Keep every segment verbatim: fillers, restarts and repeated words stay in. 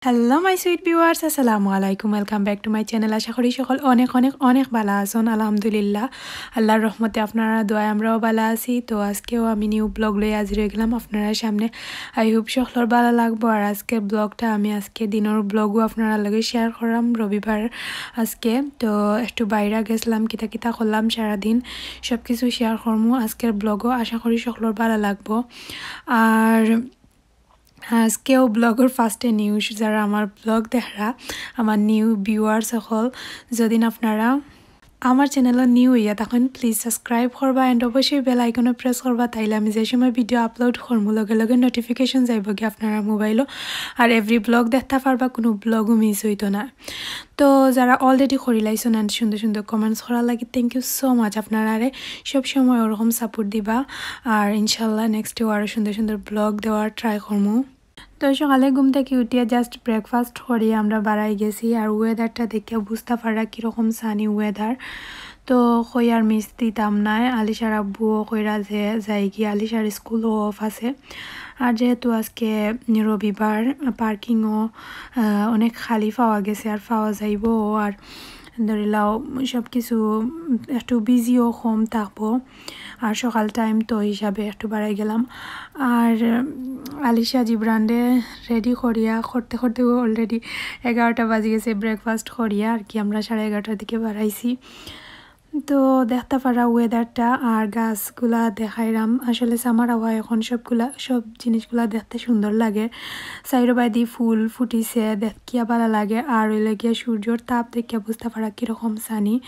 Hello my sweet viewers, আসসালামু আলাইকুম, welcome back to my channel। আশা করি সকল অনেক অনেক অনেক ভালা আছইন। আলহামদুলিল্লাহ, আল্লাহর রহমতে আপনারার দোয়ায় আমরাও ভালা আছি। তো আজকেও আমি new vlog লইয়া হাজির অইগেলাম আপনারার সামনে। I hope সকলর ভালা লাগবো। আর আজকের vlogটা আমি আজকে দিনর vlogও আপনারার লগে share করলাম। রবিবার আজকে তো একটু বাইরে গেছিলাম, কিতা কিতা করলাম সারাদিন সব কিছু share করমু আজকের vlogও। আশা করি সকলর ভালা লাগবো। আর আজকেও vlogর firstএ new, যারা আমার vlog দেখরা, আমার new viewers সকল, যদি আপনারা আমার channelও new অইয়া থাকইন, please subscribe করবা and অবশ্যই bell iconও press করবা, তাইলে আমি যে সময় video upload করমু লগে লগে notification যাইবো গি আপনারার mobileও। আর every vlog দেখতা পারবা, কুনু vlogও miss অইতো না। তো যারা already করিলাইছইন and সুন্দর সুন্দর comments করার লাগি thank you so much। আপনারারে সব সময় ওরকম support দিবা, আর ইনশাল্লাহ nextও আরও সুন্দর সুন্দর vlog দেওয়ার try করমু। তো সকালে ঘুম থাকি উঠিয়া just breakfast করি আমরা বারাই গেছি। আর weatherটা দেখিয়া বুঝতা পাররা কিরকম sunny weather। তো কই আর miss দিতাম নায়, আলিশার আব্বুও কইরা যে যাইগি, আলিশার স্কুলও off আছে। আর যেহেতু আজকে রবিবার, parkingও, আহ, অনেক খালি পাওয়া গেছে, আর পাওয়া যাইবো। আর ধরিলাও সব কিছু একটু busyও কম থাকবো। আর সকাল time তো হিসাবে একটু বারাই গেলাম। আর, উম, আলিশা জিবরানরে ready করিয়া করতে করতে already এগারোটা বাজি গেছে। Breakfast করিয়া আর কি আমরা সাড়ে এগারোটার দিকে বারাইছি। তো দেখতা পাররা weatherটা আর গাছগুলা দেখাইরাম। আসলে summer আওয়া এখন সবগুলা, সব জিনিসগুলা দেখতে সুন্দর লাগে। চাইরোবায়দি ফুল ফুটিছে, দেখিয়া ভালা লাগে। আর অইলো গিয়া সূর্যর তাপ দেখিয়া বুঝতা পাররা কিরকম sunny,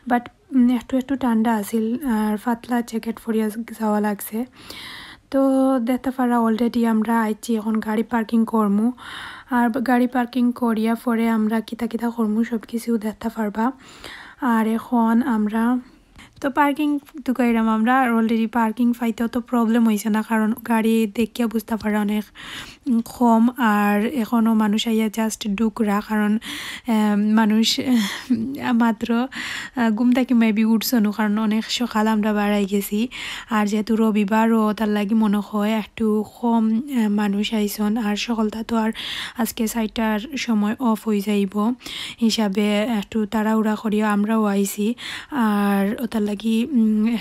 but, উম, একটু একটু ঠান্ডা আছিল, আর পাতলা jacket পরিয়া যাওয়া লাগছে। তো দেখতা পাররা already আমরা আইছি, এখন গাড়ি parking করমু। আর গাড়ি parking করিয়া পরে আমরা কিতা কিতা করমু সব কিছু দেখতা পারবা। আর এখন আমরা তো parking তুকাইরাম আমরা, আর already parking পাইতেও তো problem অইছে না, কারণ গাড়ি দেখিয়া বুঝতা পাররা অনেক, উম, কম। আর এখনো মানুষ আইয়া just ঢুকরা, কারণ, আহ, মানুষ, আহ, মাত্র, আহ, ঘুম থাকি maybe উঠছইন, কারণ অনেক সকাল আমরা বারাই গেছি। আর যেহেতু রবিবারও, তার লাগি মনে হয় একটু কম, আহ, মানুষ আইছইন। আর সকলতা তো আর আজকে চাইরটার সময় off অই যাইবো হিসাবে একটু তাড়াহুড়া করিয়া আমরাও আইছি। আর ওটার লাগি, উম,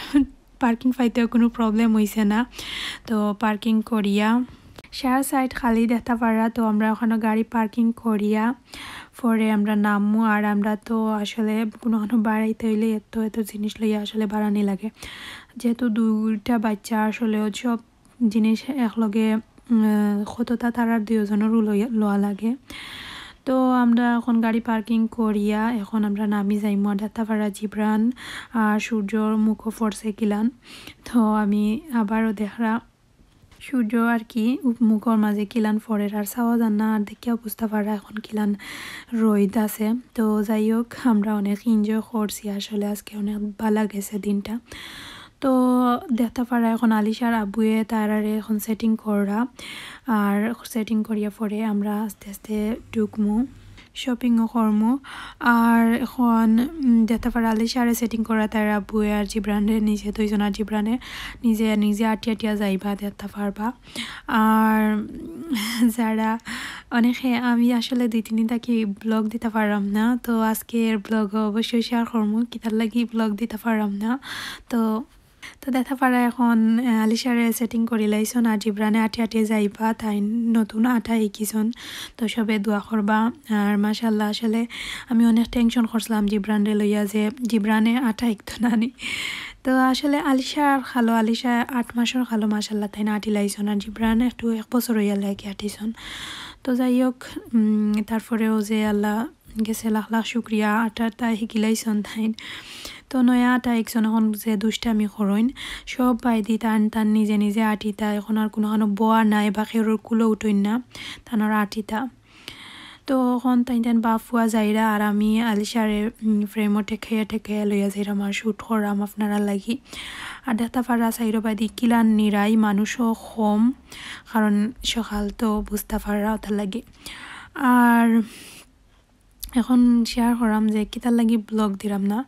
parking পাইতেও কুনু problem অইছে না। তো parking করিয়া সারা side খালি দেখতা পাররা। তো আমরা ওখানো গাড়ি parking করিয়া পরে আমরা নামমু। আর আমরা তো আসলে কুনুখানো বারাইতে অইলে এত এত জিনিস লইয়া আসলে বারানি লাগে, যেহেতু দুইটা বাইচ্চা আসলে সব জিনিস একলগে, উম, কততা তারার দুইওজনরও লইয়া, লওয়া লাগে। তো আমরা এখন গাড়ি parking করিয়া এখন আমরা নামি যাইমু। আর দেখতা পাররা জিবরান আর সূর্যর মুখো পড়ছে কিলান। তো আমি আবারও দেখরা সূর্য আর কি উপ-, মুখর মাঝে কিলান পড়ের আর চাওয়া যার না, আর দেখিয়া বুঝতা পাররা এখন কিলান রইদ আছে। তো যাই হোক, আমরা অনেক enjoy করছি আসলে, আজকে অনেক ভালা গেছে দিনটা। তো দেখতা পাররা এখন আলিশার আব্বুয়ে তারারে এখন setting কররা, আর setting করিয়া পরে আমরা আস্তে আস্তে ঢুকমু, shoppingও করমু। আর এখন, উম, দেখতা পাররা আলিশারে setting কররা তার আব্বুয়ে আর জিবরানরে নিজে, দুইজন আর জিবরানে নিজে নিজে আটিয়া আটিয়া যাইবা দেখতা পারবা। আর যারা অনেকে, আমি আসলে দুই তিন দিন থাকি vlog দিতা পাররাম না, তো আজকের vlog অবশ্যই share করমু, কিতার লাগি vlog দিতা পাররাম না। তো, তো দেখতা পাররা এখন, আহ, আলিশারে setting করিলাইছইন, আর জিবরানে আটিয়া আটিয়া যাইবা, তাইন নতুন আটা হিকিছইন। তো সবে দোয়া করবা। আর মাশাআল্লাহ, আসলে আমি অনেক tension করছিলাম জিবরানরে লইয়া যে জিবরানে আটা হিকতো না নি। তো আসলে আলিশার খালো, আলিশা আট মাসর খালো, মাশাআল্লাহ, তাইন আটিলাইছইন। আর জিবরান একটু এক বছর অইয়া লাগে আটিছইন। তো যাই হোক, উম, তারপরেও যে আল্লাহ গেছে লাখ লাখ শুক্রিয়া, আটা আটা হিকিলাইছইন তাইন। তো নয়া আটা হিকছইন, এখন যে দুষ্টামি করইন, সব বায়দি তান তান নিজে নিজে আটিতা, এখন আর কুনুখানো বওয়া নাই বা কেউরর কুলো উঠইন না, তানর আটিতা। তো এখন তাইন তাইন বাফুয়া যাইরা, আর আমি আলিশারে, উম, frameও ঠেকাইয়া ঠেকাইয়া লইয়া যাইরাম আর shoot কররাম আপনারার লাগি। আর দেখতা পাররা চাইরোবায়দি কিলান নিরাই, মানুষও কম, কারণ সকাল তো বুঝতা পাররা ওটার লাগি। আর এখন share কররাম যে কিতার লাগি vlog দিরাম না,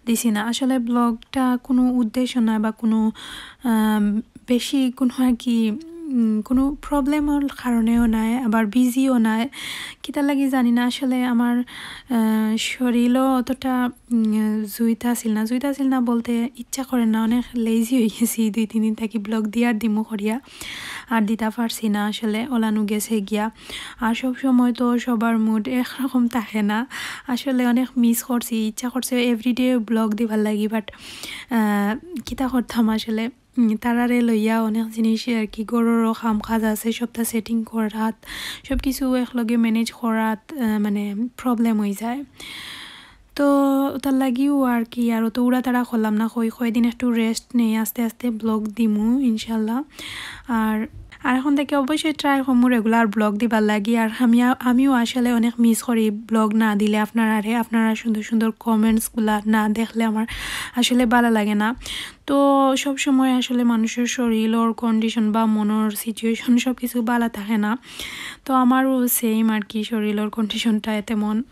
দিছি না। আসলে vlogটা কুনু উদ্দেশ্য নাই বা কুনু, আম, বেশি কুনু আর কি উম, কোনো প্রবলেমর কারণেও নায়, আবার বিজিও নায়। কিতার লাগি জানি না, আসলে আমার, আহ, শরীরও অতটা, উম, জুইতা আছিল না। জুইতা আছিল না বলতে ইচ্ছা করে না, অনেক লেজি হয়ে গেছি দুই তিন দিন থাকি ব্লগ দিয়ার দিমু করিয়া। আর দিতা পারছি না আসলে, ওলানো গেছে গিয়া। আর সব সময় তো সবার মুড একরকম থাকে না। আসলে অনেক মিস করছি, ইচ্ছা করছে এভরিডে ব্লগ দিবার লাগি, বাট কিতা করতাম আসলে। উম, তারারে লইয়া অনেক জিনিস আর কি, ঘররও কাম কাজ আছে, সবটা সেটিং করাত, সব কিছু একলগে ম্যানেজ করাত, আহ, মানে প্রবলেম হয়ে যায়। তো তার লাগিও আর কি, আর তো উড়া তাড়া করলাম না, কই কয়দিন একটু রেস্ট নেই, আস্তে আস্তে ব্লগ দিমু ইনশাল্লাহ। আর আর এখন থেকে অবশ্যই ট্রাই করমু রেগুলার ব্লগ দিবার লাগি। আর আমি, আমিও আসলে অনেক মিস করি ব্লগ না দিলে আপনারারে, আপনারা সুন্দর সুন্দর কমেন্টসগুলা না দেখলে আমার আসলে ভালো লাগে না। তো সব সময় আসলে মানুষের শরীরর কন্ডিশন বা মনের সিচুয়েশন সব কিছু ভালো থাকে না। তো আমারও সেম আর কি, শরীরর কন্ডিশনটা তেমন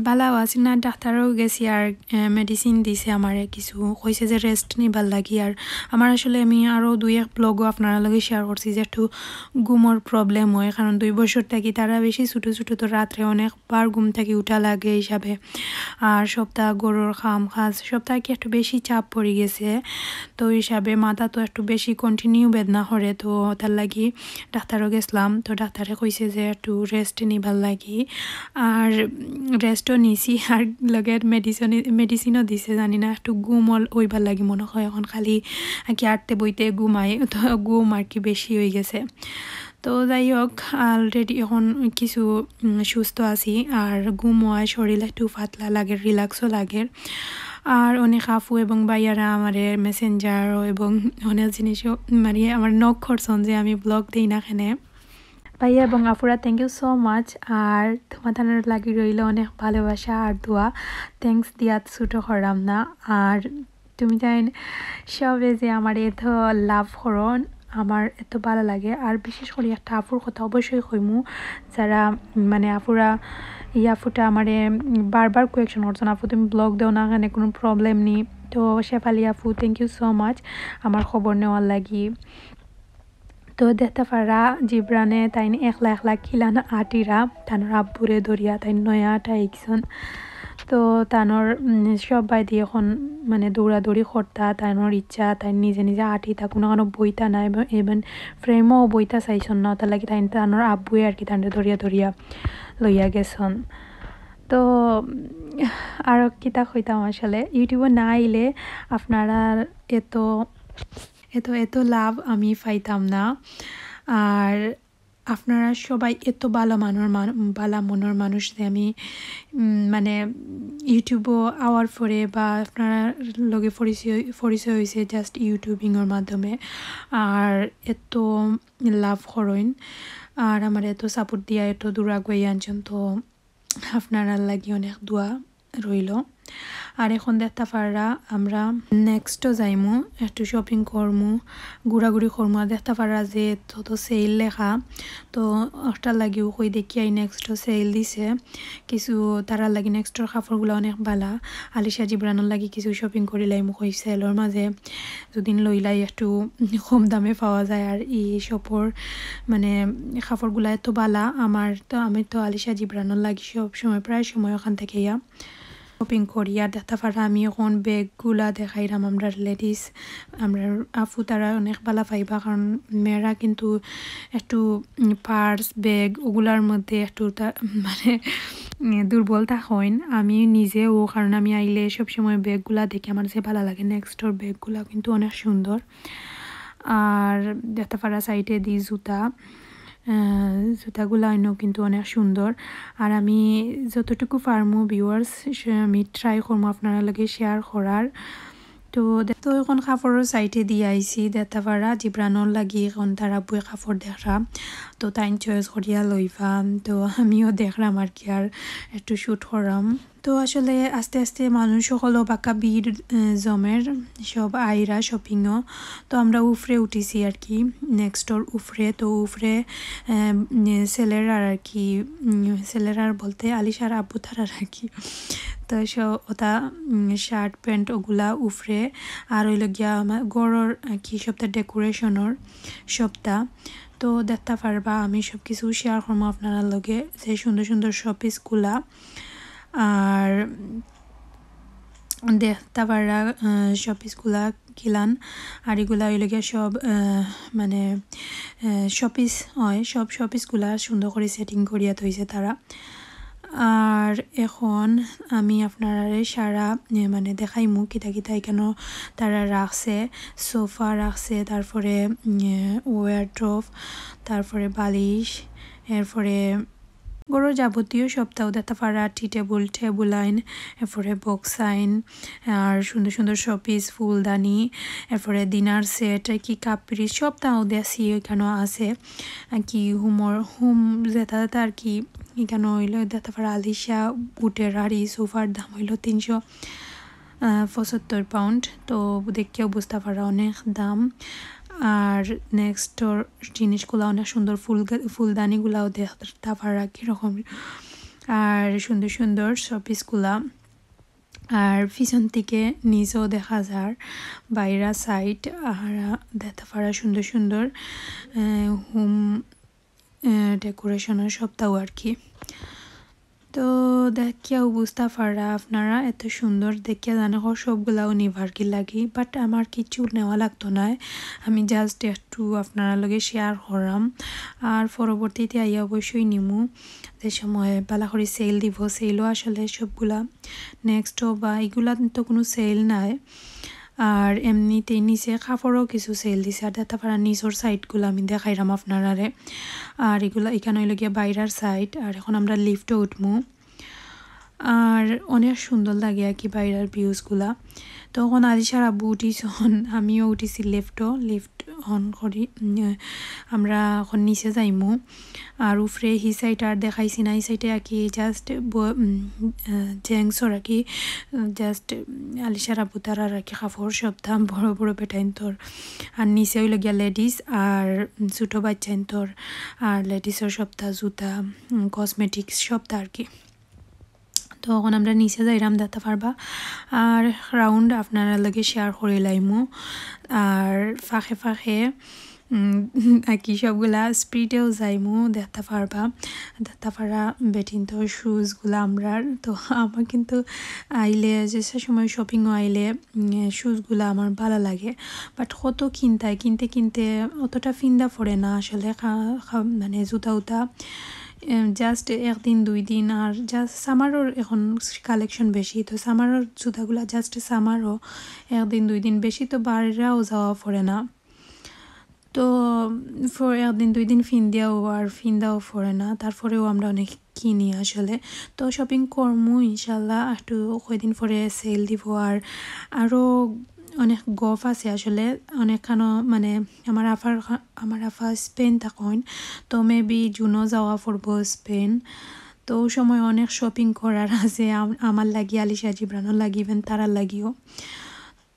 ভালো আছে না। ডাক্তারও গেছি আর, আহ, মেডিসিন দিছে আমারে কিছু, কইছে যে রেস্ট নিবার লাগি। আর আমার আসলে, আমি আরও দুই এক ব্লগও আপনারা লগে শেয়ার করছি যে একটু ঘুমর প্রবলেম হয়, কারণ দুই বছর থাকি তারা বেশি ছোটো ছোটো, তো রাত্রে অনেকবার ঘুম থাকি উঠা লাগে হিসাবে। আর সপ্তাহ গরুর কাম কাজ সপ্তাহ কি একটু বেশি চাপ পড়ি গেছে, তো হিসাবে মাথা তো একটু বেশি কন্টিনিউ বেদনা করে, তো তার লাগি ডাক্তারও গেছিলাম। তো ডাক্তারে কইছে যে একটু রেস্ট নিবার লাগি, আর রেস্টও নিছি, আর লগে মেডিসিন, মেডিসিনও দিছে, জানি না একটু ঘুম অল-, ওইবার লাগি মনে হয়। এখন খালি আর কি আটতে বইতে ঘুমাই, তো ঘুম আর কি বেশি হয়ে গেছে। তো যাই হোক, অলরেডি এখন কিছু, উম, সুস্থ আছি, আর ঘুম হয়, শরীর একটু পাতলা লাগে, রিল্যাক্সও লাগে। আর অনেক আপু এবং ভাইয়ারা আমারে মেসেঞ্জার এবং অনেক জিনিসও, মানে, আমার নক করছন যে আমি ব্লগ দেই না কেনে। ভাইয়া এবং আপুরা, thank you so much। আর তোমাদের লাগি রইল অনেক ভালোবাসা আর দোয়া। থ্যাঙ্কস দিয়াত ছোটো করাম না। আর তুমি জান সবে যে আমার এত লাভ করন, আমার এত ভালো লাগে। আর বিশেষ করে একটা আপুর কথা অবশ্যই কইমু, যারা, মানে, আপুরা, এই আপুটা আমারে বারবার কোয়েকশন করছেন, "আপু, তুমি ব্লগ দেও না কেনে, কোনো প্রবলেম নেই?" তো শেফালি আপু, thank you so much আমার খবর নেওয়ার লাগি। তো দেখতা পারা জিব্রানে তাইন একলা একলা কিলান আটিরা, তানোর আব্বুরে ধরিয়া, তাইন নয়া আটা একজন। তো তানোর, উম, সব বাইদি এখন, মানে, দৌড়াদৌড়ি করতা, তানোর ইচ্ছা, তাই নিজে নিজে আটিতা, কোনো কোনো বইতা নাই, এবং, এবং ফ্রেমও বইতা চাইছন না, তার লাগি তাইন তানোর আব্বুয়ে আর কি তানরে ধরিয়া ধরিয়া লইয়া গেছন। তো, উম, আর কিতা কইতাম আসলে, ইউটিউবে না আইলে আপনারা এত এত, এত লাভ আমি পাইতাম না। আর আপনারা সবাই এত ভালো মানর মান-, ভালা মনর মানুষ যে আমি, উম, মানে, ইউটিউবও আওয়ার পরে বা আপনারা লগে পরিচয়, পরিচয় হইছে just ইউটিউবিংর মাধ্যমে। আর এত লাভ করইন, আর আমার এত সাপোর্ট দিয়া এত দূর আগুয়াই আনছেন, তো আপনারার লাগি অনেক দোয়া রইল। আর এখন দেখতা পাররা আমরা নেক্সটও যাইমু, একটু শপিং করমু, ঘুরাঘুরি করমু। আর দেখতা পাররা যে এত তো সেল লেখা, তো ওটার লাগিও কই দেখিয়াই নেক্সটও সেল দিছে কিছু, তারার লাগি নেক্সটর কাপড়গুলা অনেক ভালা। আলিশা জিবরানর লাগি কিছু শপিং করিলাইমু কই সেলর মাঝে, দুদিন লইলাই একটু কম দামে পাওয়া যায়। আর এই শপর, মানে, কাপড়গুলা এত ভালা, আমার তো, আমি তো আলিশা জিবরানর লাগি সব সময়, প্রায় সময় ওখান থেকে ইয়া শপিং করি। আর দেখতা পাররা আমি এখন ব্যাগগুলা দেখাইরাম আমরা লেডিস, আমরা আপু তারা অনেক ভালা পাইবা, কারণ মেয়েরা কিন্তু একটু, উম, পার্স, ব্যাগ ওগুলার মধ্যে একটু তা-, মানে, উম, দুর্বল থাকইন। আমি নিজেও, কারণ আমি আইলে সব সময় ব্যাগগুলা দেখি আমার যে ভালা লাগে। নেক্সটর ব্যাগগুলা কিন্তু অনেক সুন্দর। আর দেখতা পাররা সাইডে দি জুতা, আহ, জুতাগুলা অইন্য কিন্তু অনেক সুন্দর। আর আমি যতটুকু পারমু ভিউয়ার্স, সে আমি ট্রাই করমু আপনারার লগে শেয়ার করার। তো দে-, তো এখন কাপড়র সাইডে দি আইছি, দেখতা পাররা জিবরানর লাগি এখন তার আব্বুয়ে কাপড় দেখরা, তো তাইন চয়েস করিয়া লইবা। তো আমিও দেখরাম আর কি, আর একটু শ্যুট করাম। তো আসলে আস্তে আস্তে মানুষ সকলও বাক্কা ভিড়, আহ, জমের, সব আইরা শপিংও। তো আমরা উফরে উঠিছি আর কি, নেক্সটর উফরে। তো উফরে, আহ, উম, সেলেরার আর কি, উম, সেলেরার বলতে আলিশার আব্বু তারার আর কি। তো স-, ওটা, উম, শার্ট প্যান্ট ওগুলা উফরে। আর অইল গিয়া আমার ঘরর আর কি সবটা ডেকোরেশনর সবটা। তো দেখতা পারবা আমি সব কিছু শেয়ার করমু আপনারার লগে, যে সুন্দর সুন্দর শোপিসগুলা। আর দেখতা পাররা শোপিসগুলা কিলান। আর ইগুলা অইলো গিয়া সব আহ, মানে শোপিস অয়, সব শোপিসগুলা সুন্দর করি সেটিং করিয়া থইছে তারা। আর এখন আমি আপনারারে সারা এ, মানে দেখাইমু কিতা কিতা ইখানো তারা রাখছে। সোফা রাখছে, তারপরে ওয়ার্ড্রোব, তারপরে বালিশ, এরপরে ঘরর যাবতীয় সবতাউ দেখতা পাররা, টি টেবুল, টেবুল আইন, এরপরে বক্স আইন, আর সুন্দর সুন্দর শোপিস, ফুলদানি, এরপরে ডিনার সেট, কি কাপ পিরিচ, সবতাউ দেখছি ইখানো আছে। আর কি হোমর, হোম যেটা যেটা আর কি, ইখানো অইলো দেখতা পাররা আলিশা উটের আর ই সোফার দাম অইলো তিনশো আহ, পঁচাত্তর পাউন্ড। তো দেখিয়াউ বুঝতা পাররা অনেক দাম। আর নেক্সটর জিনিসগুলা অনেক সুন্দর, ফুল গা-, ফুলদানিগুলাও দেখতা পাররা কিরকম, আর সুন্দর সুন্দর শোপিসগুলা। আর পিছন থেকে নিচেও দেখা যার বাইরা সাইড, আর দেখতা পাররা সুন্দর সুন্দর আহ, হোম আহ, ডেকোরেশনের সবতাউ আর কি। তো দেখিয়াউ বুঝতা পাররা আপনারা, এত সুন্দর দেখিয়া জানে হ সবগুলাউ নিবার কি লাগি, বাট আমার কিচ্ছু নেওয়া লাগতো নায়। আমি জাস্ট একটু আপনারার লগে শেয়ার করলাম। আর পরবর্তীতে আইয়া অবশ্যই নিমু, যে সময় বালা করি সেল দিব, সেলও আসলে সবগুলা নেক্সট বা ইগুলা তো কোনো সেল নাই। আর এমনিতেই নিচে কাপড়ও কিছু সেল দিছে। আর দেখতা পাররা নিচর সাইডগুলা আমি দেখাইরাম আপনারারে। আর ইগুলা ইখানো অইলো গিয়া বাইরার সাইড। আর এখন আমরা লিফটও উঠমু। আর অনেক সুন্দর লাগে আর কি বাইরার ভিউজগুলা। তখন আলিশার আব্বু উঠিছন, আমিও উঠিছি লিফটও, লিফট অন করি। উম, আমরা এখন নিচে যাইমু। আর উপরে হি সাইড আর দেখাইছি না, ই সাইডে আর কি জাস্ট জেন্টসর আর কি, জাস্ট আলিশার আব্বু তারার আর কি কাপড় সবতা বড় বড় বেটাইন্তর। আর নিচে অইলো গিয়া লেডিস আর ছোটো বাচ্চাইন্তর, আর লেডিসর সবতা জুতা, কসমেটিক্স সবতা আর কি। তো এখন আমরা নিচে যাইরাম, দেখতা পারবা। আর রাউন্ড আপনারার লগে শেয়ার করি লাইমু। আর ফাঁকে ফাঁকে উম, আর কি সবগুলা স্পিডেও যাইমু, দেখতা পারবা। দেখতা পাররা বেটিন্তর শুজগুলা আমরার। তো আমার কিন্তু আইলে, যে সে সময় শপিংও আইলে, উম, শুজগুলা আমার বালা লাগে। বাট কত কিনতায়, কিনতে কিনতে অতটা ফিন্দা পড়ে না আসলে, খা-, খা-, মানে জুতা উতা, এম, জাস্ট একদিন দুই দিন। আর জাস্ট সামারর এখন কালেকশন বেশি, তো সামারর জুতাগুলা জাস্ট সামারও একদিন দুই দিন, বেশি তো বাইরাও যাওয়া পড়ে না। তো ফর একদিন দুই দিন ফিন্দিয়াও আর ফিন্দাও পড়ে না, তারপরেও আমরা অনেক কিনি আসলে। তো শপিং করমু ইনশাল্লাহ, একটু কয়দিন পরে সেল দিব। আর আরও অনেক গফ আছে আসলে, অনেকখানো মানে আমার আফার খা-, আমার আফা স্পেন থাকইন, তো মেবি জুনও যাওয়া পড়বো স্পেন। তো ওই সময় অনেক শপিং করার আছে আম-, আমার লাগি, আলিশা জিবরানর লাগি, ইভেন তারার লাগিও।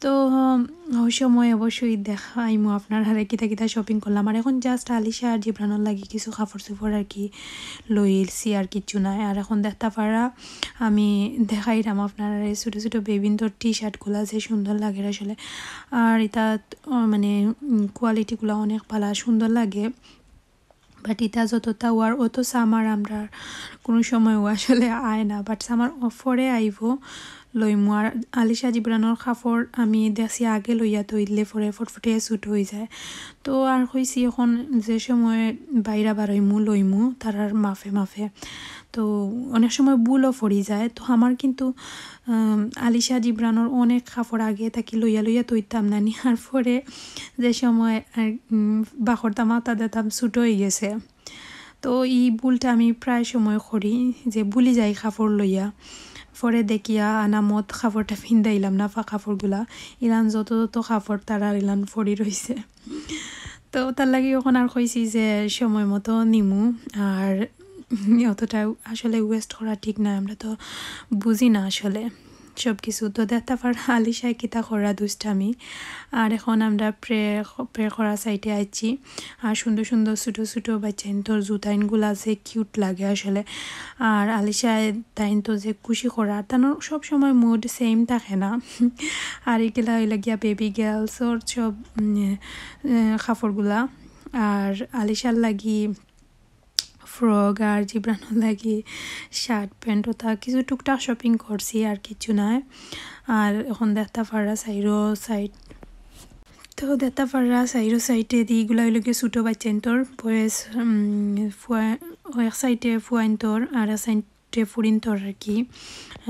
তো উম, ওই সময় অবশ্যই দেখাইমু আপনারারে কিতা কিতা শপিং করলাম। আর এখন জাস্ট আলিশা আর জিবরানর লাগি কিছু কাপড় চোপড় আর কি লইছি, আর কিচ্ছু নাই। আর এখন দেখতা পাররা আমি দেখাইরাম আপনারারে ছোটো ছোটো বেবিন্তর টি শার্টগুলা যে সুন্দর লাগে আসলে। আর ইতা আহ, মানে কোয়ালিটিগুলা অনেক ভালা, সুন্দর লাগে। বাট ইতা যতটা ওয়ার অত সামার আমরার কোনো সময়ও আসলে আয় না, বাট সামার পরে আইবো, লইমু। আর আলিশা জিবরানর কাপড় আমি দেখছি আগে লইয়া থইলে পরে ফটফটিয়া ছোটো অই যায়। তো আর কইছি এখন যে সময় বাইরা বারইমু লইমু তারার মাফে মাফে। তো অনেক সময় ভুলও পড়ি যায়। তো আমার কিন্তু আম, আলিশা জিবরানর অনেক কাপড় আগে থাকি লইয়া লইয়া থইতাম না, নিয়ার পরে যে সময় আর, উম, বাখরতাম আতা দিতাম ছোটো অই গেছে। তো এই ভুলটা আমি প্রায় সময় করি, যে ভুলি যাই কাপড় লইয়া, পরে দেখিয়া আনামত কাপড়টা ফিন্দাইলাম না, ফা কাপড়গুলা, ইলান যত যত কাপড় তারার ইলান পড়ি রইছে। তো তার লাগি এখন আর কইছি যে সময় মতো নিমু, আর অতটা আসলে ওয়েস্ট করা ঠিক না, আমরা তো বুঝি না আসলে সব কিছু। তো দেখতা পাররা আলিশায় কিতা করা দুষ্টামি। আর এখন আমরা প্রে প্রে করা সাইডে আইছি। আর সুন্দর সুন্দর ছোটো ছোটো বাচ্চাইন্তর জুতাইনগুলা যে কিউট লাগে আসলে। আর আলিশায় তাইন তো যে খুশি করা, আর তানোর সব সময় মুড সেম থাকে না। আর এগুলা অইলো গিয়া বেবি গার্লসর সব উম, আহ, কাপড়গুলা। আর আলিশার লাগি ফ্রক আর জিব্রানর লাগি শার্ট প্যান্ট, ওটা কিছু টুকটাক শপিং করছি, আর কিছু নাই। আর এখন দেখতা পাররা চাইরো সাইড, তো দেখতা পাররা চাইরো সাইডে দি ইগুলা অইলো গিয়া ছোটো বাচ্চাইন্তর বয়স, উম, ফুয়া, এক সাইডে ফুয়াইন্তর আর এক সাইডে ফুরিন্তর আর কি।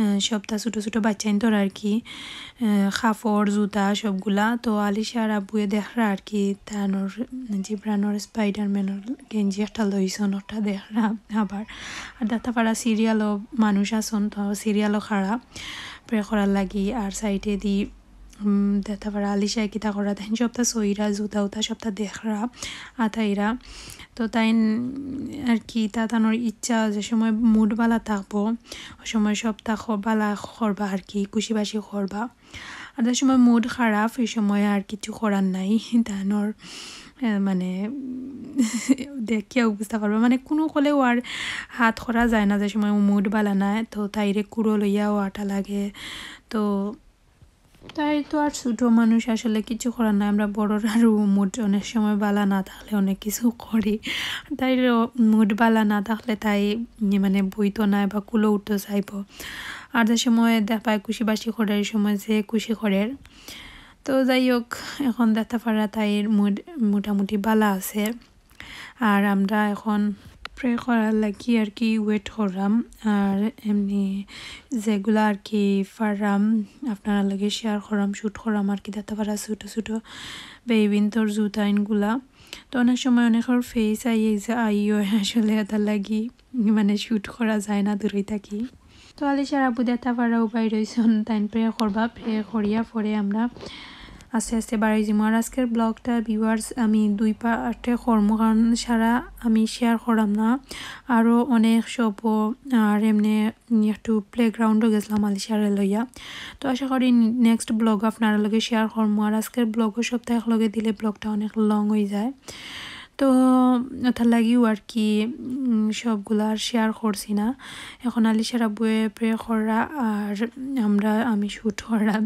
আহ, সবটা ছোটো ছোটো বাচ্চাইন্তর আর কি। আহ, কাপড়, জুতা সবগুলা। তো আলিশার আব্বুয়ে দেখরা আর কি, তানর জিব্রানর স্পাইডারম্যানর গেঞ্জি একটা লইছন, ওটা দেখরা আবার। আর দেখতা পাররা সিরিয়ালও মানুষ আছন, তো সিরিয়ালও খাড়া প্রে করার লাগি। আর সাইডে দি, উম, দেখতা পাররা আলিশায় কিতা কররা, তাইন সবটা সইরা, জুতা উতা সবটা দেখরা, আতাইরা। তো তাইন আর কি, তা তানর ইচ্ছা যে সময় মুড বালা থাকবো, ওই সময় সবটা খ-, বালা করবা আর কি, খুশি বাসি করবা। আর যে সময় মুড খারাপ, এই সময় আর কিছু করার নাই। তানর, আহ, মানে, দেখিয়াও বুঝতা পারবা, মানে, কুনু কলেও আর হাত করা যায় না, যে সময় মুড বালা নাই, তো তাইরে কুড়ো লইয়াও আটা লাগে। তো তাই তো আর ছোটো মানুষ, আসলে কিছু করার নাই। আমরা বড়রারও মুড অনেক সময় বালা না থাকলে অনেক কিছু করি। তাইর মুড বালা না থাকলে তাই, মানে, বইতো নায় বা কুলো উঠতো চাইবো। আর যে সময় দেখায় খুশি বাসি করের, এই সময় যে খুশি করের। তো যাই হোক, এখন দেখতা পাররা তাইর মুড মোটামুটি বালা আছে। আর আমরা এখন প্রে করার লাগি আর কি ওয়েট কররাম। আর এমনি যেগুলা আর কি পাররাম আপনারার লগে শেয়ার কররাম, শ্যুট কররাম আর কি, দেখতা পাররা ছোটো ছোটো বেবিন্তর জুতাইনগুলা। তো অনেক সময় অনেকর ফেস আই, এই যে আই হয়, আসলে এটার লাগি মানে শ্যুট করা যায় না দূরই থাকি। তো আলিশার আব্বু দেখতা পাররা উবাই রইছন, তাইন প্রে করবা, প্রে করিয়া পরে আমরা আস্তে আস্তে বাড়ি যাইমু। আর আজকের ব্লগটা ভিউয়ার্স আমি দুই পার্টে করমু, কারণ সারা আমি শেয়ার করাম না, আরও অনেক শপও আর এমনি একটু প্লেগ্রাউন্ডও গেছিলাম আলিশারে লইয়া। তো আশা করি নেক্সট ব্লগ আপনারার লগে শেয়ার করমু। আর আজকের ব্লগও সবটা একলগে দিলে ব্লগটা অনেক লং হয়ে যায়, তো ওটার লাগিও আর কি, উম, সবগুলা আর শেয়ার করছি না। এখন আলিশার আব্বুয়ে প্রে কররা আর আমরা, আমি শ্যুট কররাম।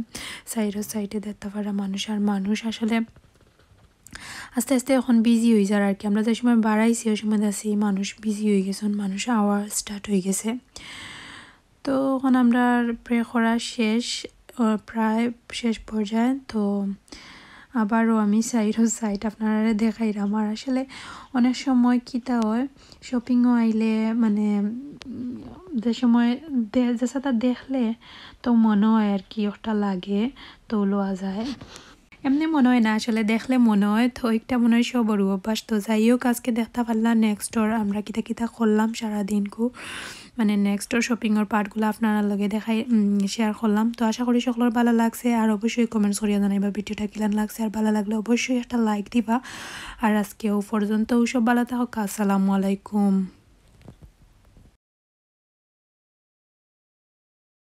সাইডে সাইডে দেখতা পাররা মানুষ আর মানুষ, আসলে আস্তে আস্তে এখন বিজি হয়ে যার আর কি। আমরা যে সময় বাড়াইছি ওই সময় দেখছি মানুষ বিজি হয়ে গেছন, মানুষ আওয়া স্টার্ট হয়ে গেছে। তো এখন আমরার প্রে করা শেষ, আহ, প্রায় শেষ পর্যায়ে। তো আবারও আমি সাইডো সাইড আপনারারে দেখাইরাম। আর আসলে অনেক সময় কিতা হয়, শপিংও আইলে মানে, উম, যে সময় দে-, যেসাতা দেখলে তো মনে হয় আর কি, একটা লাগে, তো লওয়া যায়। এমনি মনে হয় না, আসলে দেখলে মনে হয়, তো একটা মনে হয় সবর অভ্যাস। তো যাই হোক, আজকে দেখতা পারলা নেক্সটর আমরা কিতা কিতা করলাম সারাদিনকু, মানে নেক্সটর শপিংর পার্টগুলা আপনারার লগে দেখাই, উম, শেয়ার করলাম। তো আশা করি সকলর বালা লাগছে, আর অবশ্যই কমেন্টস করিয়া জানাইবা ভিডিওটা কিলান লাগছে, আর বালা লাগলে অবশ্যই একটা লাইক দিবা। আর আজকে ও পর্যন্ত, সব বালা থাকো, আসসালামু আলাইকুম।